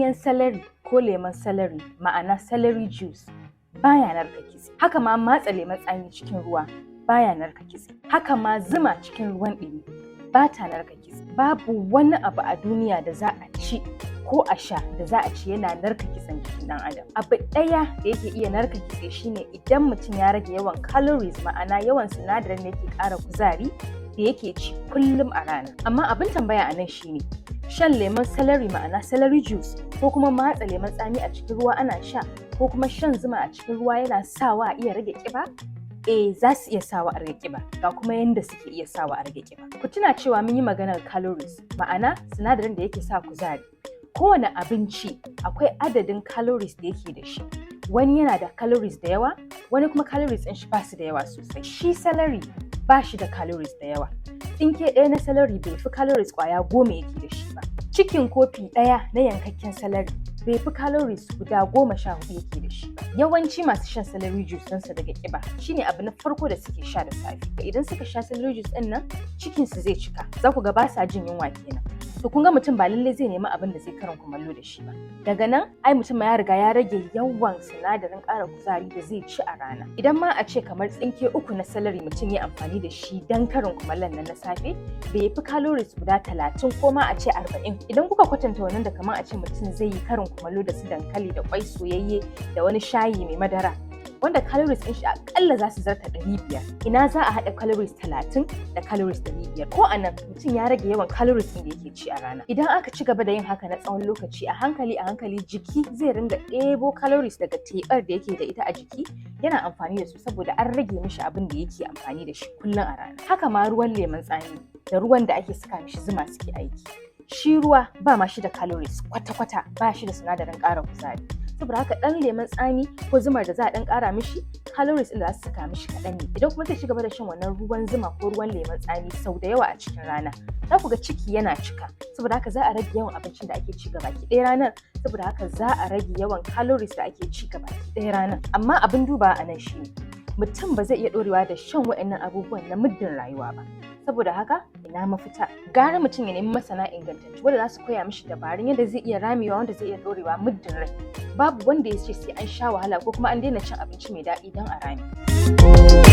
Ganyen celery ko lemon celery, ma'ana celery juice, baya narka kitse. Haka ma matsa lemon tsami cikin ruwa baya narka kitse. Haka ma zuma cikin ruwan ɗumi ba ta narka kitse. Babu wani abu a duniya da za a ci ko a sha da za a ci yana narka kitsen jikin ɗan adam. Abu ɗaya da yake iya narka kitse shine idan mutum ya rage yawan calories, ma'ana yawan sinadarin da yake ƙara kuzari da yake ci kullum a rana. Amma abin tambaya a nan shine, shan lemon celery, ma'ana celery juice, ko kuma matsa lemon tsami a cikin ruwa ana sha, ko kuma shan zuma a cikin ruwa yana sawa a iya rage ƙiba? Eh, za su iya sawa a rage ƙiba, ga kuma yanda suke iya sawa a rage ƙiba. Ku tuna cewa mun yi maganar calories, ma'ana sinadarin da yake sa kuzari. Kowane abinci akwai adadin calories da yake da shi. Wani yana da calories da yawa, wani kuma calories ɗin shi ba su da yawa sosai. Shi celery ba shi da calories da yawa. Tsinke ɗaya na celery bai fi calories 10 yake da shi ba. Cikin kofi ɗaya na yankakken celery bai fi calories guda 14 yake da shi ba. Yawanci masu shan celery juice don su rage ƙiba, shine abu na farko da suke sha da safe. Idan suka sha celery juice ɗin nan, cikin su zai cika. Za ku ga ba sa jin yunwa kenan. To kun ga mutum ba lallai zai nemi abin da zai karin kumallo da shi ba. Daga nan ai mutum ya riga ya rage yawan sinadarin ƙara kuzari da zai ci a rana. Idan ma a ce kamar tsinke 3 na celery mutum ya amfani da shi don karin kumallon nan na safe, bai fi calories guda 30 ko ma a ce 40. Idan kuka kwatanta wannan da kamar a ce mutum zai yi karin kumallo da su dankali da kwai soyayye da wani shayi mai madara, wanda calories ɗin shi akalla za su zarta 500. Ina za a haɗa calories 30 da calories 500? Ko a nan mutum ya rage yawan calories ɗin da yake ci a rana. Idan aka ci gaba da yin haka na tsawon lokaci, a hankali a hankali jiki zai ringa ɗebo calories daga teɓar da yake da ita a jiki yana amfani da su, saboda an rage mishi abin da yake amfani da shi kullum a rana. Haka ma ruwan lemon tsami da ruwan da ake saka mishi zuma suke aiki. Shi ruwa ba ma shi da calories kwata-kwata, ba shi da sinadarin ƙara kuzari. Saboda haka ɗan lemon tsami ko zumar da za a ɗan ƙara mishi, calories ɗin da za su saka mishi kaɗan ne. Idan kuma zai ci gaba da shan wannan ruwan zuma ko ruwan lemon tsami sau da yawa a cikin rana, za ku ga ciki yana cika. Saboda haka za a rage yawan abincin da ake ci gabaki ɗaya ranar. Saboda haka za a rage yawan calories da ake ci gabaki ɗaya ranar. Amma abin dubawa a nan shine, mutum ba zai iya ɗorewa da shan waɗannan abubuwan na muddin rayuwa ba. Saboda haka ina mafita? Gara mutum ya nemi masana ingantattu wanda za su koya mishi dabarun yadda zai iya ramewa, wanda zai iya ɗorewa muddin rai. Babu wanda ya ce sai an sha wahala ko kuma an daina cin abinci mai daɗi don a rame.